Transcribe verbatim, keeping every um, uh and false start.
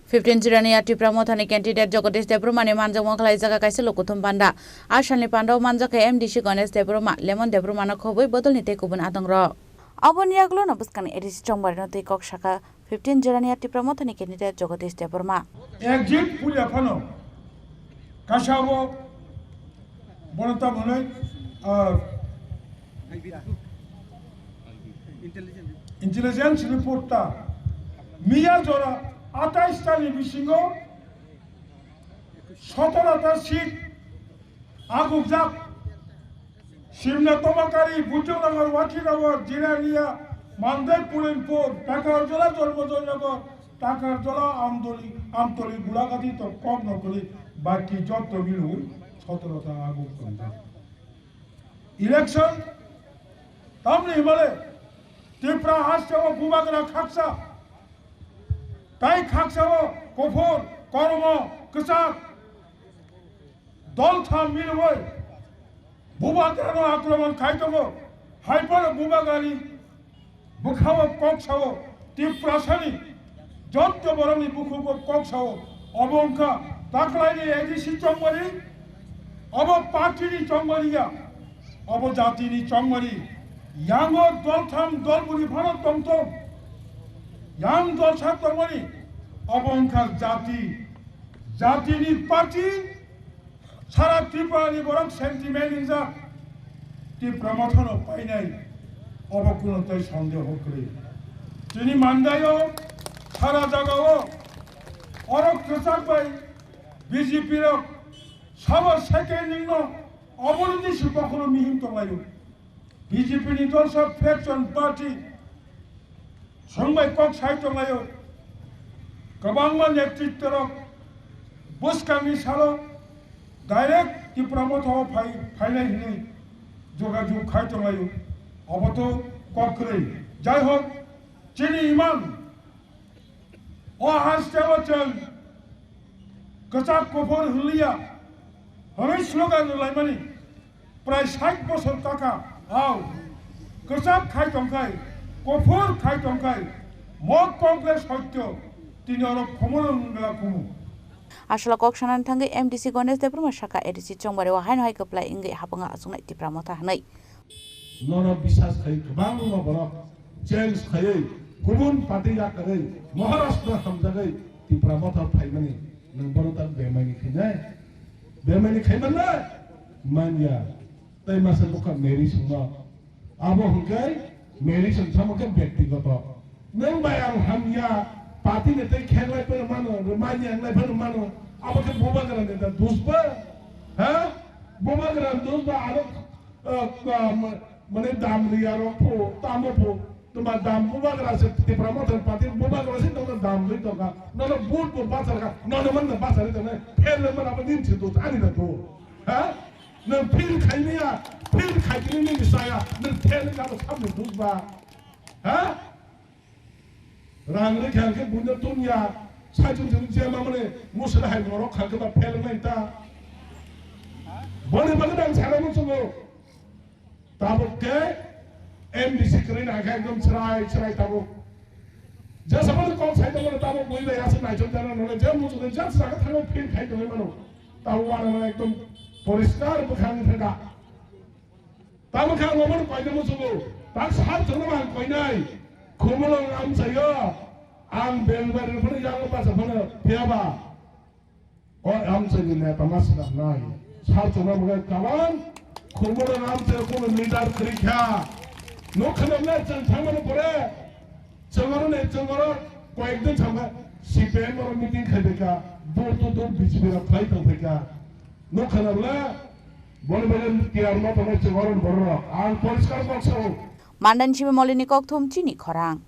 Fifteen Jirania Tipra Mothani candidate Jagadish Debbarmani manjakmung khlaijak kaisa lukuthum panda. A salni pandao manjakha M D C Ganesh Debbarma, Lemon Debbarmano khobwi bodolni tei kubun adongrok. Aboni yagulono bwskangni A D C chongbarino twi kok sakha fifteen Jirania Tipra Mothani candidate Jagadish Debbarma. Exit pulia phano kaisa abo bono tamo hwnwi, ah, intelligence report ta miya jora atais ta ni bisingo sotoro ta seat agukjak. Simna Tomakari, Bujongnagar, Wakhinagar, Jirania, Mandai, Purinpur, Takarjala, Jolmojoynagar, Takarjala, Amdoli, Amtoli, Gulagati to kok nokoli, baki jotto milu sotoro ta agu konta. Election tamni himale Tipra haste o bubagra khaksa, tai khaksa o kophor, kormo, kwchak, dol tham milwi bubagrano akromon khai tongo. Hai phano bubagrani bwkhao kok sao, Tiprasani jotto borokni bukhugo kok sao. Obo wngkha taklaini A D C chongmani, obo party ni chongmani ya, obo jati ni chongmani. Yango dol tham dol bwrwi phano tongthok, yang dol sak tongmani, obo wngkha jati, jati ni party. Sara Tripura ni borok sentiment wngjak, Tipra Mothano painai, obo kuno tei sondeho kwrwi. Chini Mandaio sara jagao orok kwchak bai B J P rok sabo second ningno oboroni si kokhoro mihim tonglaio. B J P ni dolsa faction party songbai kok sai tonglaio. Kwbangma netritworok bwskangni salo direct Tipra Motha o phai, phainai hwnwi jogajog khai tonglaio. Obo to kok kwrwi. Jai hok, chini iman o haste o chwng kwchak kuphur hwnliya hwnwi slogan rwlaimani prai sait bosor taka. Hao, kwchak khai tongkhai, kuphur khai tongkhai, mok kok le soityo, tini oro khumulwng wngla khumu. Aswla kok sanani thangwi M D C Ganesh Debbarma sakha, A D C chongbarwi haino hai kwplai wngwi hapwng achuknai Tipra Motha hwnwi. Nono bisas khai kwbangma borok change khaiwi kubun party yakarwi Maharashtra hamjagwi Tipra Motha phaimani nwng bono tak bemani khainai? Bemani khaimanna manya. Tei masa bokha Mary songno. Abo hwnkhe Mary song samo khe byaktigoto. Nwng bai ang hamya, party ni tei khenglai phano mano, manya wngnai phano mano. Abo khe bubagra ni da dusba? Ha? Bubagra dusba aro, ah, ah, ma-, mane dam riya rok pho, tamo pho. Tuma dam bubagra se Tipra Motha party bubagra se nono dam dui tongkha. Nono vote bo bachar kha. Nono man da bachar tongkha. Phel le man abo din se dos ani da do. Ha? Nwng phil khaimaya, phil khaikhe nini saya, nwng phel wngkha abo samung dusba. Ha? Rang rikha khe buino tunya, saichung chung jema mane musra hai norok kha khe ba phel wngnai ta. Boni bagwi ang sana muchungo. Tabuk khe M D C kwrwi nai khe ekdom chwrai chwrai tabuk. Jesa mani kok sai tongmani tabuk bui bai aswk naithok jana nole je muchungwi je jaga thango phil khai tongwi mano. Tabuk uanama ekdom poriskar bwkhang thangkha. Tabuk khe ang omono koina muchungo. Tak sar chwngno ang koinai. Khumulwng amchaio. Ang Belbari phano yango bacha phano phiyaba. O amchaini neta ma swnamnai. Sar chwngno bwkha kalan, khumulwng amchaio kuno leader kwrwi kha. Nukha na le chwng thangmani pore, chwng oro ne, chwng oro koyekdin thangkha, C P I M oro meeting khai phaikha, door to door B J P rok khlai tong phaikha. Nukha na le, boni bagwi tiyar ma tongnai chwng oro borok rok. Ang poriskar kok sao. Mandan Simi Molini Kokthum chini khorang.